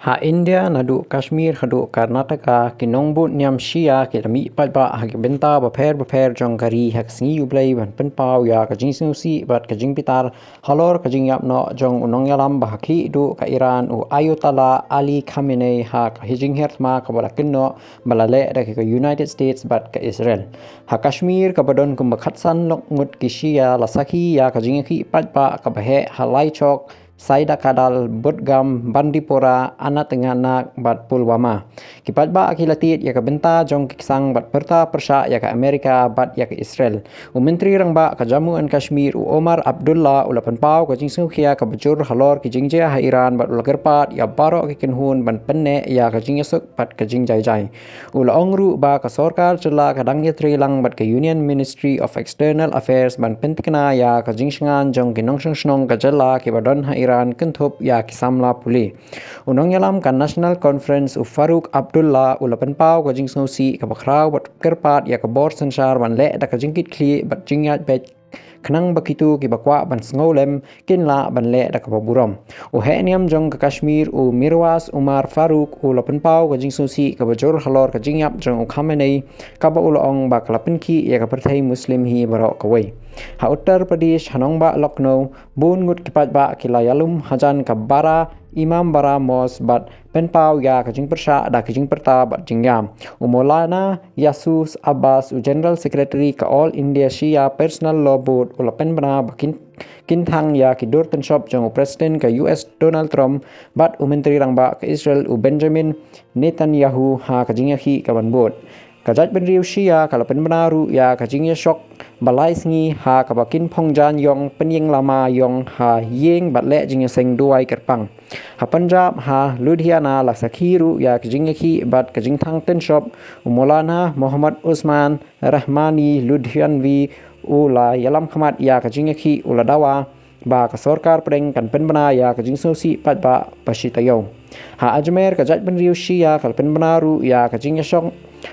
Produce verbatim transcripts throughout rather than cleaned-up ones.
Ha India, naduh Kashmir haduh Karnataka, ki nongbud niam Shia ki la mih paidbah ha ki bynta bapher bapher jong ka ri ha ka sngi U Blei ban pynpaw ïa ka jingsngewsih bad ka jingbitar halor ka jingïap noh jong u nongïalam ba ha khlieh duh ka Iran, u Ayatollah Ali Khamenei, ha ka jinghiar thma kaba la kynnoh ba la leh da ka United States bad ka Israel. Ha Kashmir, kaba don kumba khatsan lok ngut ki Shia, la sakhi ïa ka jingïakhih paidbah kaba heh ha lai chok, Saidakadal, Budgam, Bandipora, Anantnag bad Pulwama. Ki paidbah ki la tied ïa ka bynta jong ki ksang bad pyrta pyrshah ïa ka Amerika bad ïa ka Israel. U Myntri Rangbah ka Jammu and Kashmir, u Omar Abdullah, u la pynpaw ka jingsngewkhia kaba jur halor ki jingjia ha Iran bad u la kyrpad ïa baroh ki kynhun ban pynneh ïa ka jingïasuk bad ka jingjaijai. U la ong ruh ba ka sorkar jylla ka dang ïatreilang bad ka Union Ministry of External Affairs ban pyntikna ïa ka jingshngaiñ jong ki nongshong shnong ka jylla kiba don ha Iran kynthup ïa ki samla pule. U nongïalam ka National Conference, u Farooq Abdullah, u la pynpaw ka jingsngewsih kaba khraw bad kyrpad ïa ka bor synshar ban leh da ka jingkitkhlieh bad jingïaid beit khnang ba kito kiba kwah ban sngewlem kin lah ban leh da kaba burom. U heh niam jong ka Kashmir, u Mirwais Umar Farooq, u la pynpaw ka jingsngewsih kaba jur halor ka jingïap jong u Khamenei, kaba u la ong ba ka la pynkhih ïa ka pyrthei Muslim hi baroh kawei. Ha Uttar Pradesh, ha nongbah Lucknow, bun ngut ki paidbah ki la ïalum hajan ka Bara Imambara Mosque bad pynpaw ïa ka jingpyrshah da ka jingpyrta bad jingïam. U Maulana Yusuf Abbas, u General Secretary ka All India Shia Personal Law Board, u la pynbna ba kin, kin thang ïa ki dur tynshop jong u President ka U S Donald Trump bad u Myntri Rangbah ka Israel, u Benjamin Netanyahu, ha ka jingïakhih kaban bud. Ka jaitbynriew Shia ka la pynbna ruh ïa ka jingïashok ba lai sngi ha kaba kin phong jan ïong, pynïeng lama ïong ha ïing bad leh jingïaseng duwai kyrpang. Ha Punjab, ha Ludhiana, la sakhi ruh ïa ka jingïakhih bad ka jingthang tynshop. U Maulana Muhammad Usman Rahmani Ludhianvi, u la ïalam khmat ïa ka jingïakhih, u la dawa ba ka sorkar pdeng kan pynbna ïa ka jingsngewsih paidbah ba shi taïew. Ha Ajmer, ka jaitbynriew Shia ka la pynbna ruh ïa ka jingïashok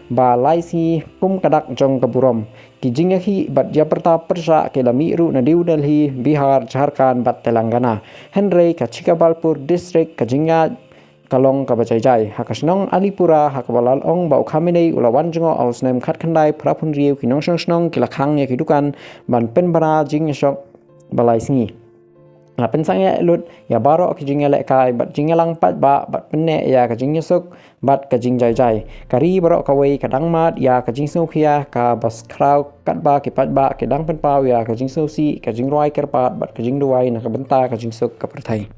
ba lai sngi kum ka dak jong ka burom. Ki jingïakhih bad ïapyrta pyrshah ki la mih ruh na New Delhi, Bihar, Jharkhand bad Telangana. Hynrei ka Chikmagalur District, ka jingïaid ka long kaba jaijai. Ha ka shnong Alipura, ha kaba la ong ba u Khamenei u la wan jngoh ha u snem khatkhyndai phraphew hynriew, ki nongshong shnong ki la khang ïa ki dukan ban pynbna jingïashok ba lai sngi. La pynsangeh lut ïa baroh ki jingïalehkai bad jingïalang paidbah bad pynneh ïa ka jingïasuk bad ka jingjaijai. Ka ri baroh kawei ka dang mad ïa ka jingsngewkhia kaba khraw katba ki paidbah ki dang pynpaw ïa ka jingsngewsih, ka jingrwai kyrpad bad ka jingduwai na ka bynta ka jingsuk ka pyrthei.